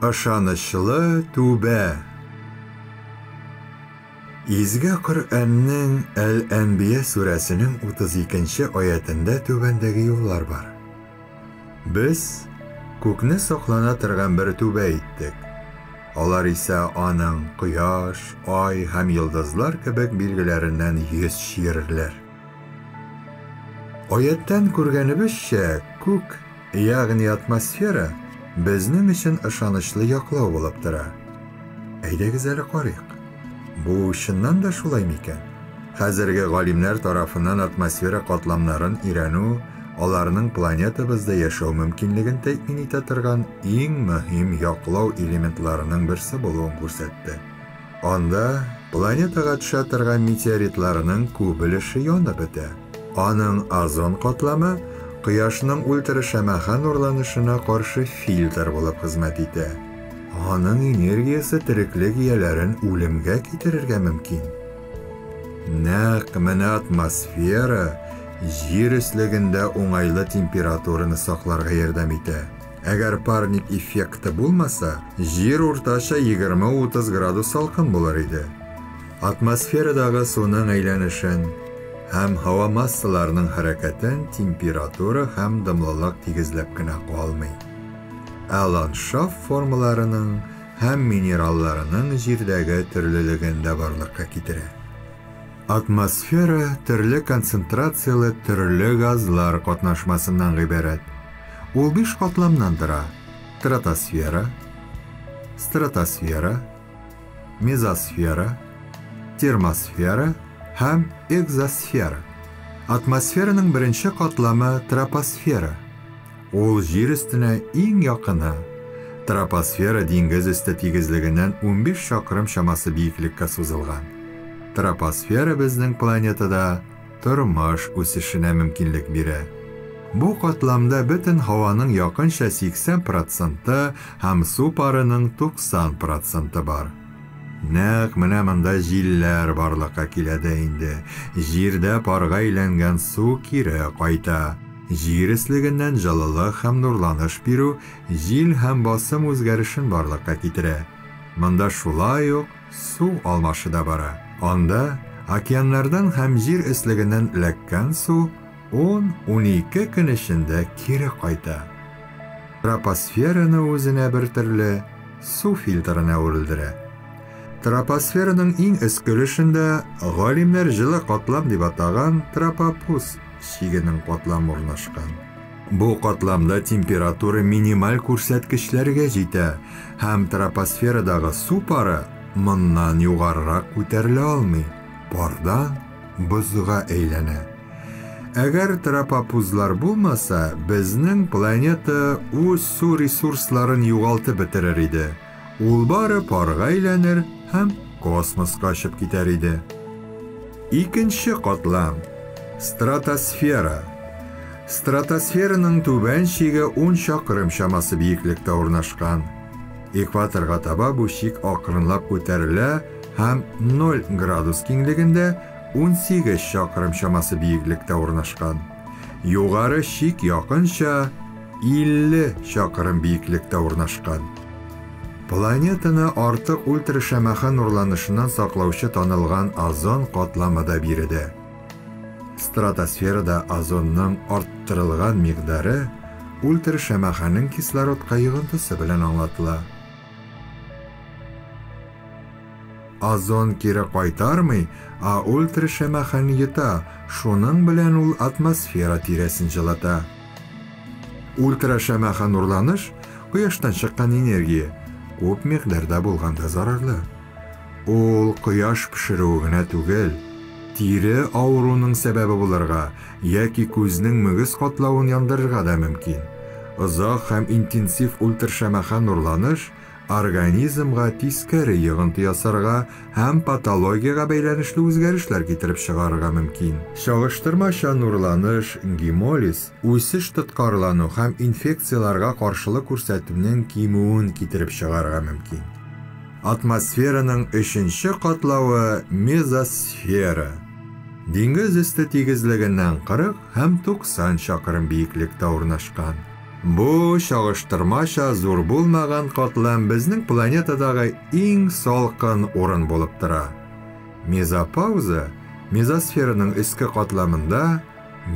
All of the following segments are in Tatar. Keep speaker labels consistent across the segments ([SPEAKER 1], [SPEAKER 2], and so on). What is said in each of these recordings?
[SPEAKER 1] Ышанычлы түбә. Изге Коръәннең Әл-Әнбия сүрәсенең 32 нче аятендә түбәндәге юллар бар. Без күкне саклана торган бер түбә иттек. Алар исә аның кояш, ай һәм йолдызлар кебек билгеләреннән йөз чөерерләр. Аяттән күргәнебезчә, күк, ягъни атмосфера, безнең өчен ышанычлы яклау булып тора. Әйдәгез әле карыйк. Бу чыннан да шулай микән? Хәзерге галимнәр тарафыннан атмосфера катламнарын өйрәнү аларның планетабызда яшәү мөмкинлеген тәэмин итә торган иң мөһим яклау элементларының берсе булуын күрсәтте. Анда планетага төшә торган метеоритларның күп өлеше янып бетә. Аның озон катламы Кояшның ультрашәмәхә нурланышына каршы фильтр булып хезмәт итә. Аның энергиясе тереклек ияләрен үлемгә китерергә мөмкин. Нәкъ менә атмосфера Җир өслегендә уңайлы температураны сакларга ярдәм итә. Әгәр парник эффекты булмаса, Җир уртача 20-30 градус салкын булыр иде. Атмосферадагы суның әйләнешен һәм һава массаларының хәрәкәтен температура һәм дымлылык тигезләп кенә калмый, ә ландшафт формаларының һәм минералларының җирдәге төрлелеген дә барлыкка китерә. Атмосфера төрле концентрацияле төрле газлар катнашмасыннан гыйбарәт. Ул биш катламнан тора: тратосфера, стратосфера, мезосфера, термосфера һәм экзосфера. Атмосфераның беренче катламы тропосфера. Ул җир өстенә иң якыны. Тропосфера диңгез өсте тигезлегеннән 15 чакрым чамасы биеклеккә сузылган. Тропосфера безнең планетада тормыш үсешенә мөмкинлек бирә. Бу катламда бөтен һаваның якынча 80 проценты һәм су парының 90 проценты бар. Нәкъ менә монда җилләр барлыкка килә дә инде. Җирдә парга әйләнгән су кире кайта. Җир өслегеннән җылылык һәм нурланыш бирү җил һәм басым үзгәрешен барлыкка китерә. Монда шулай ук су алмашы да бара. Анда океаннардан һәм җир өслегеннән эләккән су 10-12 көн эчендә кире кайта. Тропосфераны үзенә бер төрле су фильтрына әверелдерә. Тропосфераның иң өске өлешендә галимнәр җылы катлам дип атаган тропопуз чигенең катламы урнашкан. Бу катламда температура минималь күрсәткечләргә җитә һәм тропосферадагы су пары моннан югарырак күтәрелә алмый, пардан бозга әйләнә. Әгәр тропопузлар булмаса, безнең планета үз су ресурсларын югалтып бетерер иде. Ул бары парга әйләнер һәм космоска очып китәр иде. Икенче катлам стратосфера. Стратосфераның түбән чиге 10 чакрым чамасы биеклектә урнашкан. Экваторга таба бу чик акрынлап күтәрелә һәм 0 градус киңлегендә 18 чакрым чамасы биеклектә урнашкан. Югары чик якынча 50 чакрым биеклектә урнашкан. Планетаны артык ультрашәмәхә нурланышыннан саклаучы танылган озон катламы да биредә. Стратосферада озонның арттырылган микъдары ультрашәмәхәнең кислородка йогынтысы белән аңлатыла. Озон кире кайтармый, ә ультрашәмәхәне йота, шуның белән ул атмосфера тирәсен җылыта. Ультрашәмәхә нурланыш кояштан чыккан энергия күп микъдарда булганда зарарлы. Ул кояш пешерүе генә түгел, тире авыруының сәбәбе булырга яки күзнең мөгез катлавын яндырырга да мөмкин. Озак һәм интенсив ультрашәмәхә нурланыш организмга тискәре йогынты ясарга һәм патологиягә бәйләнешле үзгәрешләр китереп чыгарырга мөмкин. Чагыштырмача нурланыш, гемолиз, үсеш тоткарлану һәм инфекцияләргә каршылык күрсәтүнең кимүен китереп чыгарырга мөмкин. Атмосфераның өченче катлавы мезосфера. Диңгез өсте тигезлегеннән 40 һәм 90 чакрым биеклектә урнашкан. Бу чагыштырмача зур булмаган катлам безнең планетадагы иң салкын урын булып тора. Мезопауза мезосфераның өске катламында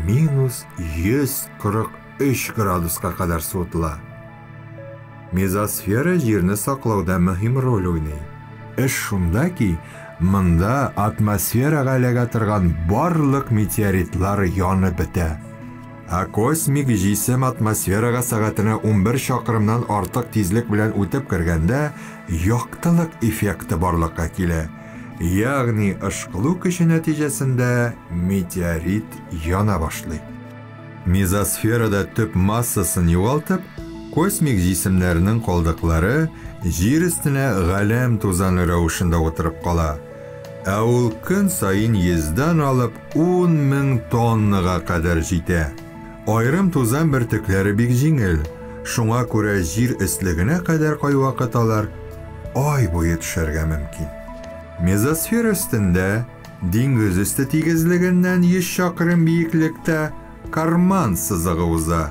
[SPEAKER 1] минус 143 градуска кадәр суытыла. Мезосфера Җирне саклауда мөһим роль уйный. Эш шунда ки, монда атмосферага эләгә торган барлык метеоритлар янып бетә. Ә космик җисем атмосферага сәгатенә 11 чакрымнан артык тизлек белән үтеп кергәндә, яктылык эффекты барлыкка килә. Ягъни ышкылу көче нәтиҗәсендә метеорит яна башлый. Мезосферада төп массасын югалтып, космик җисемнәрнең калдыклары Җир өстенә галәм тузаны рәвешендә утырып кала. Ә ул көн саен йөздән алып 10 мең тоннага кадәр җитә. Аерым тузан бөртекләре бик җиңел, шуңа күрә җир өслегенә кадәр кайвакыт алар ай буе төшәргә мөмкин. Мезосфера өстендә, диңгез өсте тигезлегеннән 100 чакрым биеклектә Карман сызыгы уза.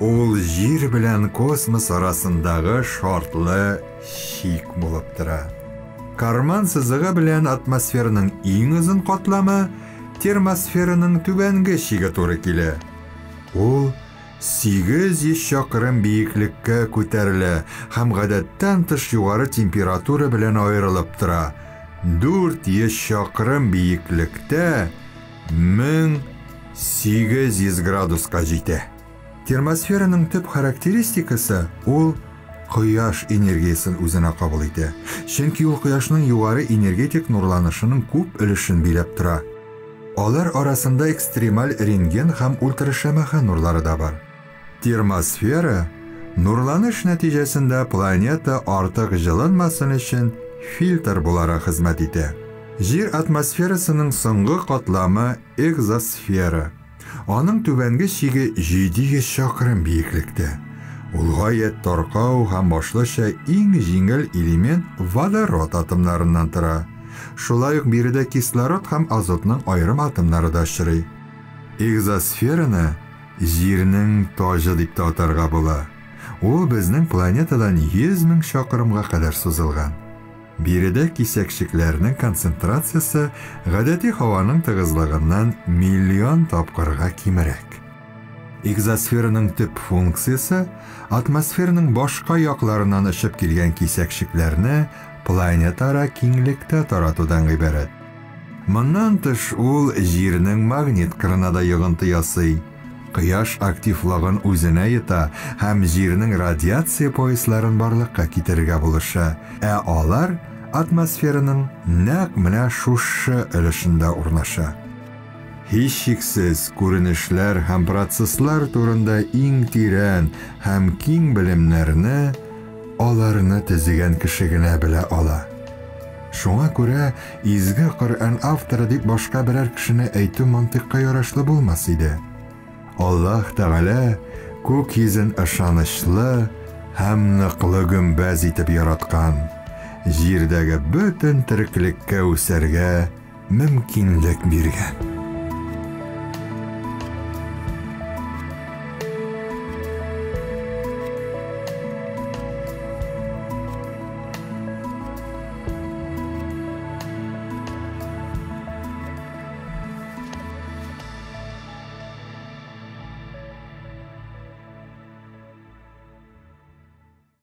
[SPEAKER 1] Ул Җир белән космос арасындагы шартлы чик булып тора. Карман сызыгы белән атмосфераның иң озын катламы термосфераның түбәнге чиге туры килә. Ул 800 чакрым биеклеккә күтәрелә һәм гадәттән тыш югары температура белән аерылып тора. 400 чакрым биеклектә 1800 градуска җитә. Термосфераның төп характеристикасы ул кояш энергиясен үзенә кабул итә. Чөнки ул кояшның югары энергетик нурланышының күп өлешен биләп тора. Алар арасында экстремаль рентген һәм ультрашәмәхә нурлары да бар. Термосфера нурланыш нәтиҗәсендә планета артык җылынмасын өчен фильтр буларак хезмәт итә. Җир атмосферасының соңгы катламы экзосфера. Аның түбәнге чиге 700 чакрым биеклектә. Ул гаять таркау һәм башлыча иң җиңел элемент водород атомнарыннан тора. Шулай ук биредә кислород һәм азотның аерым атомнары да очрый. Экзосфераны Җирнең таҗы дип тә атарга була. Ул безнең планетадан 100 мең чакрымга кадәр сузылган. Биредә кисәкчекләрнең концентрациясе гадәти һаваның тыгызлыгыннан миллион тапкырга кимрәк. Экзосфераның төп функциясе атмосфераның башка якларыннан очып килгән кисәкчекләрне планетара киңлектә таратудан гыйбарәт. Моннан тыш ул Җирнең магнит кырына да йогынты ясый. Кояш активлыгын үзенә йота һәм Җирнең радиация поясларын барлыкка китерергә булыша, ә алар атмосфераның нәкъ менә шушы өлешендә урнаша. Һичшиксез, күренешләр һәм процесслар турында иң тирән һәм киң белемнәрне аларны төзегән кеше генә белә ала. Шуңа күрә Изге Коръән авторы дип башка берәр кешене әйтү мантыйкка ярашлы булмас иде. Аллаһ Тәгалә күк йөзен ышанычлы һәм ныклы гөмбәз итеп яраткан, җирдәге бөтен тереклеккә үсәргә мөмкинлек биргән.